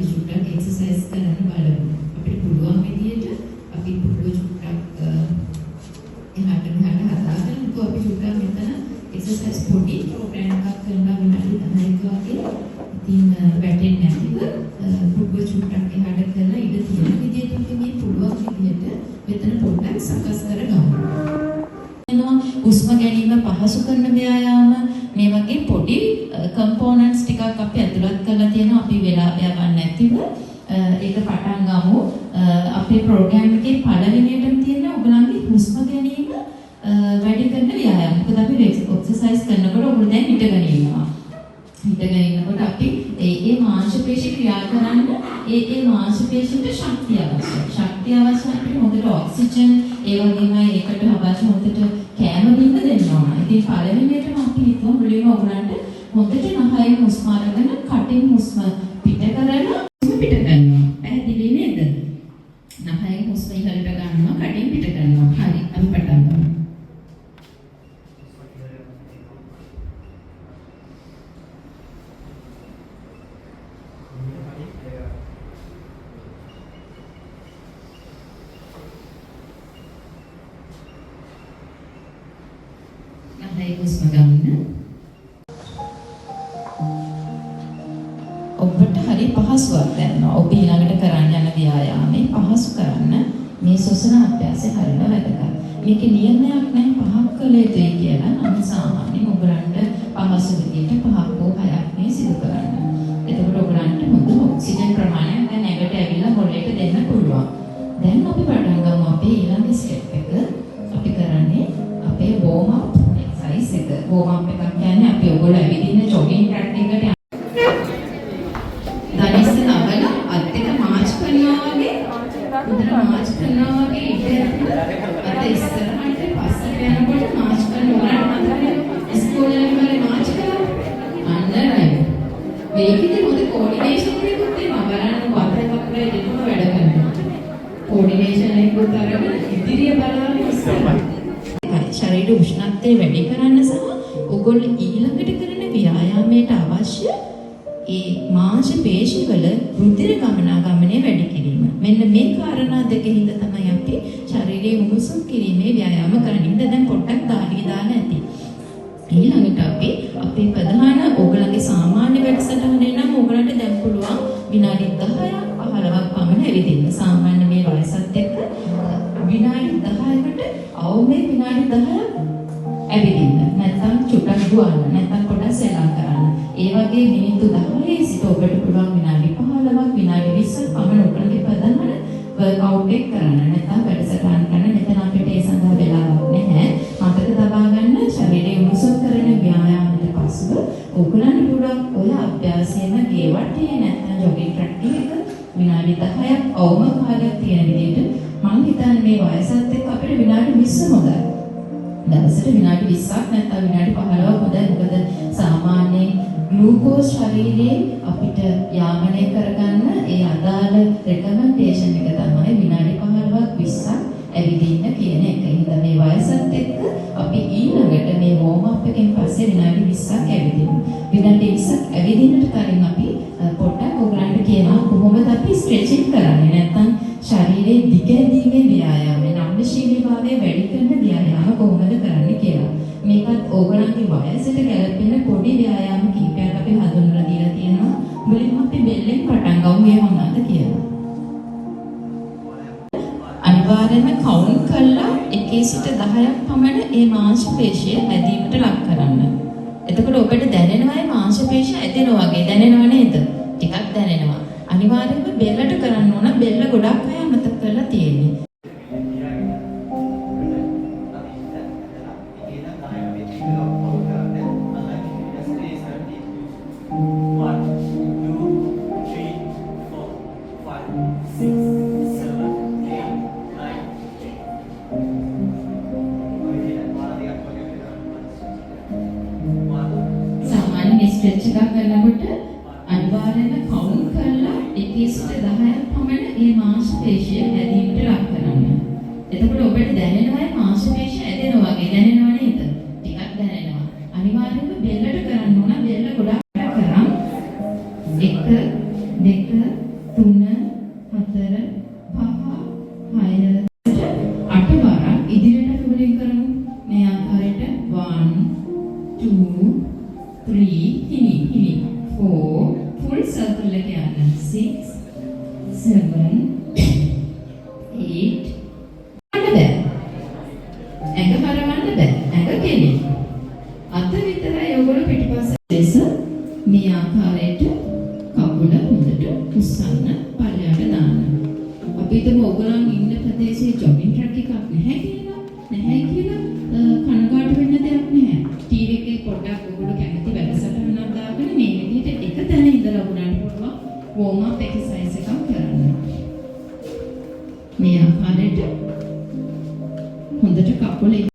අපි චුට්ටක් එක්සර්සයිස් කරන්න බලමු. අපිට පුළුවන් විදියට අපි පුටුව චුට්ටක් එහාට මෙහාට හදාගෙන ඉතින් අපි චුට්ටක් මෙතන එක්සර්සයිස් පොඩි ප්‍රෝග්‍රෑම් එකක් කරනවා විනාඩි 10ක වගේ. ඉතින් වැටෙන්නේ නැතිව පුටුව චුට්ටක් එහාට කරලා ඉඩ තියෙන විදියට අපි මේ පුළුවන් විදියට මෙතන පොඩ්ඩක් සකස් කරගමු. වෙනවා හුස්ම ගැනීම පහසු කරන ව්‍යායාම, මේ වගේ පොඩි කම්පෝනන්ට්ස් ටිකක් අපි ඇතුළත් කරලා තියෙනවා. අපි වෙලා යවන්නේ නැතිව ඒක පටන් ගමු. අපේ ප්‍රෝග්‍රෑම් එකේ පළවෙනියටම තියෙන ඔයගලන්ගේ හුස්ම ගැනීම වැඩි කරන ව්‍යායාම. මොකද අපි එක්සර්සයිස් කරනකොට ඔයගොල්ලෝ දැන් හිටගෙන ඉන්නවා. හිටගෙන ඉන්නකොට අපි ඒ ඒ මාංශ පේශි ක්‍රියා කරන්න ඒ ඒ මාංශ පේශිට ශක්තිය අවශ්‍යයි. ශක්තිය අවශ්‍ය අපිට හොඳට ඔක්සිජන්, ඒ වගේම ඒකට අවශ්‍ය හොඳට කෑම බීම දෙන්න ඕන. ඉතින් පළවෙනියටම අපි හිතුවා මුලින්ම ඔයගලන්ට හොඳට නහයෙන් හුස්ම අරගෙන කටින් හුස්ම පිට කරලා හුස්ම පිට කරනවා. පැහැදිලි නේද? නහයෙන් හුස්ම ඉහළට ගන්නවා, කටින් පිට කරනවා. හරි, අපි පටන් ගමු. නහයෙන් හුස්ම ගන්න. ඔබට හරි පහසුවක් දැනෙනවා. ඔබ ඊළඟට කරන්න යන ව්‍යායාමේ පහසු කරන්න මේ ශ්වසන අභ්‍යාසය හරිම වැදගත්. මේකේ නියමයක් නැහැ පහක් කළ යුතුයි කියලා. නමුත් සාමාන්‍යයෙන් ඔයගලන්ට පහසු විදියට පහක් හෝ හයක් මේ සිදු කරන්න. එතකොට ඔයගලන්ට හොඳ ඔක්සිජන් ප්‍රමාණයක් දැන් ඇඟට ඇවිල්ලා මොළයට දෙන්න පුළුවන්. දැන් අපි පටන් ගමු අපේ ඊළඟ ස්ටෙප් එක. අපි කරන්නේ අපේ වෝම් අප් එක්සර්සයිස් එක. වෝම් අප් එකක් කියන්නේ අපි ඔයගොල්ලෝ ඇවිදින්න ජොගින් ට්‍රැක් එකට දනිස්ස නගලා අත් දෙක මාච් කරනවා වගේ, හොඳට මාච් කරනවා වගේ ඉඳ අත ඉස්සරහට පස්සට යනකොට මාච් කරන. ඔයාලට මතකනේ ඉස්කෝලේ වල මාච් කළා. අන්න රයිට්. මේකෙදි හොඳ කෝඩිනේෂන් එකකුත් එනවා. බලන්න අතයි කකුලයි දෙකම වැඩ කරනවා. කෝඩිනේෂන් එකකුත් අරගෙන ඉදිරිය බලාගෙන ඉස්සරහට. ශරීර උෂ්ණත්වය වැඩි කරන්න සහ ඔයගොල්ලෝ ඊළඟට කරන ව්‍යායාමයට අවශ්‍ය ඒ මාංශ පේශිවල රුධිර ගමනාගමනය වැඩි කිරීම. මෙන්න මේ කාරණා දෙක හින්දා තමයි අපි ශරීරයේ උණුසුම් කිරීමේ ව්‍යායාම කරන්නේ. හින්දා දැන් පොඩ්ඩක් දාඩිය දාලා ඇති. ඊළඟට අපි අපේ ප්‍රධාන ඕගොල්ලන්ගේ සාමාන්‍ය වැඩසටහනේ නම් ඕගොල්ලන්ට දැන් පුළුවන් විනාඩි 10ක් 15ක් පමණ ඇවිදින්න. සාමාන්‍ය මේ වයසත් එක්ක විනාඩි 10කට අවමේ විනාඩි 10ක් ඇවිදින්න. නැත්නම් චුට්ටක් දුවන්න. නැත්නම් පොඩ්ඩක් සෙල්ලම් කරන්න. ඒ වගේ මිනිත්තු 10 සිට ඔබට පුළුවන් විනාඩි 15ක් විනාඩි 20ක් පමණ ඔයගොල්ලන්ගේ ප්‍රධාන වර්ක්අවුට් එක කරන්න. නැත්නම් වැඩසටහන් කරන්න. මෙතන අපිට ඒ සඳහා වෙලාවක් නැහැ. මතක තබා ගන්න, ශරීරය උණුසුම් කරන ව්‍යායාමයට පසුව ඔයගොල්ලන්ට පුළුවන් ඔය අභ්‍යාසයම ගේ වටේ නැත්නම් ජොගින් ට්‍රැක් එක විනාඩි 10ක් අවම කාලයක් තියෙන විදිහට. මං හිතන්නේ මේ වයසත් එක්ක අපිට විනාඩි 20 හොඳයි. දවසට විනාඩි 20ක් නැත්නම් විනාඩි 15ක් හොඳයි. මොකද සාමාන්‍යයෙන් ග්ලූකෝස් ශරීරයේ අපිට යාමනය කරගන්න ඒ අදාළ රෙකමෙන්ඩේෂන් එක තමයි විනාඩි 15ක් 20ක් ඇවිදින්න කියන එක. හින්දා මේ වයසත් එක්ක අපි ඊළඟට මේ වෝම් අප් එකෙන් පස්සේ විනාඩි 20ක් ඇවිදිමු. විනාඩි 20ක් ඇවිදින්නට කලින් අපි පොඩ්ඩක් ඔයගලන්ට කියනවා කොහොමද අපි ස්ට්‍රෙචින් කරන්නේ, නැත්නම් ශරීරයේ දිගැදීමේ ව්‍යායාමය, නම්‍යශීලීභාවය වැඩි කරන ව්‍යායාම කොහොමද කරන්නේ කියලා. මේකත් ඕගොල්ලන්ගේ වයසට ගැලපෙන පොඩි ව්‍යායාම කිහිපයක් අපි හඳුන්වලා දීලා තියෙනවා. මුලින්ම අපි බෙල්ලෙන් පටන් ගමු ඒ මොනවද කියලා. අනිවාර්යයෙන්ම කවුන්ට් කරලා 1 සිට 10ක් පමණ ඒ මාංශ පේශිය ඇදීමට ලක් කරන්න. එතකොට ඔබට දැනෙනවා ඒ මාංශ පේශිය ඇදෙනවා වගේ දැනෙනව නේද? ටිකක් දැනෙනවා. අනිවාර්යයෙන්ම බෙල්ලට කරන්න ඕන. බෙල්ල ගොඩක් අය අමතක කරලා තියෙන්නේ. One, two, three, four, five, six, seven, eight, nine, ten. One, සාමාන්‍ය ස්ට්‍රෙච් එකක් කරනකොට අනිවාර්යයෙන්ම කවුන්ට් කරලා 1 සිට 10ක් පමණ ඒ මාංශ පේශිය ඇදීමට ලක් කරන්න. එතකොට ඔබට දැනෙනවා ඒ මාංශ පේශිය ඇදෙනවා වගේ දැනෙනව නේද? ටිකක් දැනෙනවා. අනිවාර්යයෙන්ම බෙල්ලට කරන්න ඕන. බෙල්ල ගොඩක් කරන් 1 2 හිමි හිමි. 4, ෆුල් සර්කල් එක යන්න. 6, 7, 8. යන්න බෑ. ඇඟ හරවන්න බෑ. ඇඟ කෙලින්. අත විතරයි ඔයගොල්ලෝ පිටිපස්ස ලෙස මේ ආකාරයට කකුල හොඳට උස්සන්න, පල්ලෙහාට දාන්න. අපි හිතමු ඔයගොල්ලන් ඉන්න ප්‍රදේශයේ ජොගින් ට්‍රැක් එකක් නැහැ කියලා කනගාටු වෙන්න දෙයක් නැහැ. ටීවී එකේ පොඩ්ඩක් ඔයගොල්ලෝ කැමති වැඩසටහනක් දාගෙන මේ විදිහට එක තැන ඉඳලා ඔයගොල්ලන්ට පුළුවන් වෝම් අප් එක්සර්සයිස් එකක් කරන්න. මේ ආකාරයට හොඳට කකුල